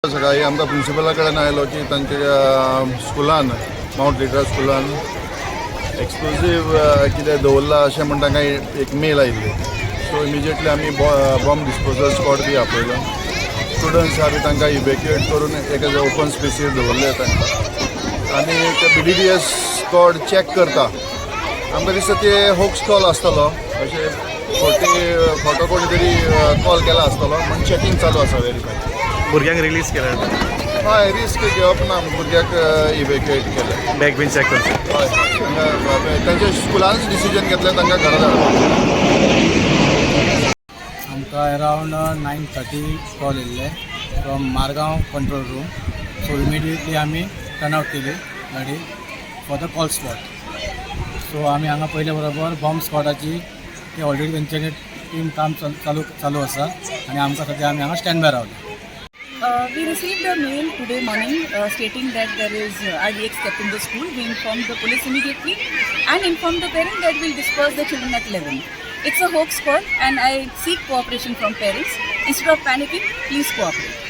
सकाळी आमकां प्रिंसिपला कडेन आयलो की तांच्या स्कुलान, मावंट लिट्रा स्कुलान एक्सप्लोजीव कितें दवरलां अशें म्हण तांकां एक मेल आयिल्ली. सो इमिजिएटली आमी बॉम्ब डिस्पोजल स्कॉड बी आपयलो. स्टुडंट्स आहा बी तांकां इवेक्युएट करून एका ओपन स्पेसीर दवरले तांकां आनी ते BDDS squad check करता. आमकां दिसता ते होक्स कॉल आसतलो, अशें खोटे खोटो कोणी तरी कॉल केला आसतलो म्हण चॅकिंग चालू आसा, वेरीफाय. भुरग्यांक रिलीज केला? हय, रिस्क घेवप ना, भुरग्याक इवेक्युएट केलें. बॅग बीन चॅक करचें? हय, तांकां तांच्या स्कुलानच डिसिजन घेतलें तांकां घरा धाडपाक. आमकां अरावंड 9:30 कॉल येयल्ले from Margao control room. So immediately आमी टर्न आवट केली गाडी for the call spot. So आमी हांगा पयले बरोबर बॉम्ब स्कॉडाची ते ऑलरेडी तेंच्यानी टीम काम चालू चालू आसा आनी आमकां सद्या आमी हांगा स्टँड बाय रावले. We received a mail today morning stating that there is RDX kept in the school. We informed the police immediately and informed the parent that we'll disperse the children at 11. It's a hoax call and I seek cooperation from parents. Instead of panicking, please cooperate.